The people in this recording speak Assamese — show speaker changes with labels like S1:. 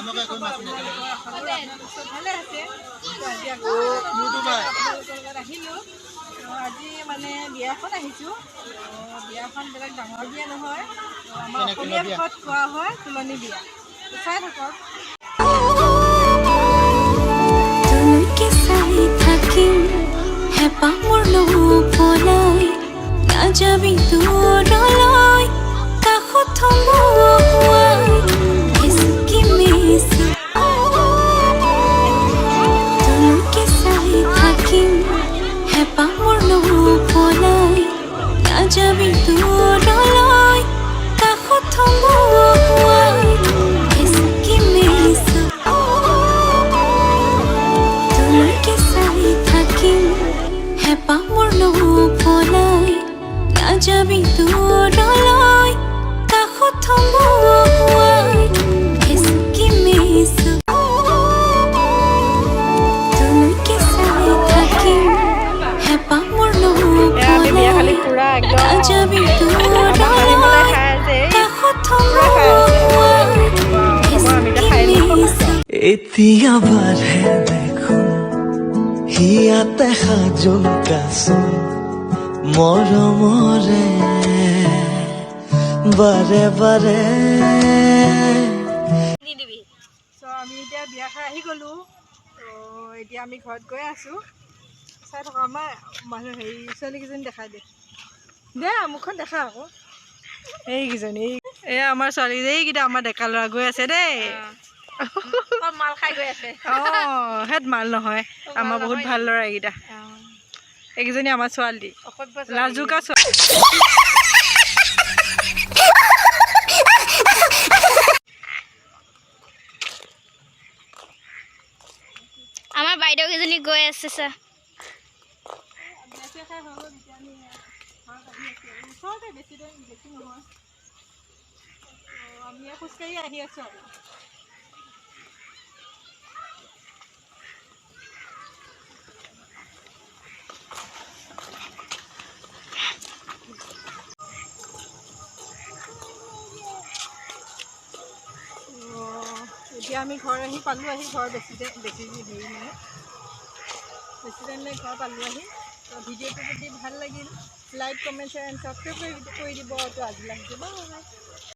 S1: আপোনালোকৰ? আশা কৰোঁ আপোনালোক চব ভালে আছে। তো আজি আকৌ আপোনালোকৰ লগত আহিলোঁ। তো আজি মানে বিয়া এখন আহিছোঁ। তো বিয়াখন বেলেগ ডাঙৰ বিয়া নহয়, তো আমাৰ অসমীয়া ভাষাত কোৱা হয় তোলনি বিয়া। তো চাই থাকক।
S2: তোলৈকে চাই থাকিম, হেঁপাহ মোৰ নপলাই, নাযাবি দূৰলৈ, কাষত থমুৱাই হেঁচুকি মিছা। তোলৈকে চাই থাকিম, হেঁপাহ মোৰ নপলাই, নাযাবি দূৰলৈ, কাষত থমুৱাই হেঁচুকি মিছা। তোলৈকে চাই থাকিম, হেঁপাহ মোৰ নপলাই, নাযাবি দূৰলৈ, কাষত থমুৱাই হেঁচুকি মিছা। তোলৈকে চাই থাকিম, হেঁপাহ মোৰ
S1: এয়া আমি বিয়া খালি
S2: নপলাই,
S1: পুৰা একদম
S2: নাযাবি
S1: আমাৰ হালি পেলাই
S2: দূৰলৈ,
S1: খাই আছে, এই
S2: কাষত
S1: পুৰা খাই আছে।
S2: থমুৱাই
S1: হ'ব, আমি এতিয়া
S2: হেঁচুকি
S1: খাই লওঁ।
S2: মিছা।
S3: এতিয়া বাঢ়ে দেখোন হিয়াতে সাজোন কাচোন মৰমৰে বাৰে বাৰে।
S1: চ' আমি এতিয়া বিয়া খাই আহি গ'লোঁ। তো এতিয়া আমি ঘৰত গৈ আছোঁ। চাই থকা, আমাৰ মানুহ হেৰি ছোৱালীকেইজনী দেখাই দে, দে মুখখন দেখা আকৌ। এইকেইজনী, এই এয়া আমাৰ ছোৱালী, এইকেইটা আমাৰ ডেকা ল'ৰা গৈ আছে দেই।
S4: মাল খাই গৈ আছে।
S1: অঁ, হেত মাল নহয়, আমাৰ বহুত ভাল ল'ৰা এইকেইটা। এইকেইজনী আমাৰ ছোৱালী, লাজুকা ছোৱালী।
S4: আমাৰ বাইদেউ কেইজনী গৈ আছে ছাৰ।
S1: বিয়া চিয়া খাই হৈ গ'ল। এতিয়া আমি ঘৰত আহি আছোঁ আৰু ওচৰতে, বেছি টাইম বেছি নহয়। তো আমি খোজকাঢ়ি আহি আছোঁ আৰু তো এতিয়া আমি ঘৰ আহি পালোঁ। আহি ঘৰ বেছি টাইম বেছি হেৰি নাই, বেছি টাইম নাই, ঘৰ পালোঁ আহি। তো ভিডিঅ'টো যদি ভাল লাগিল, like, comment, share and subscribe কৰি দিব। তো আজিলৈ আহিছোঁ, বাই।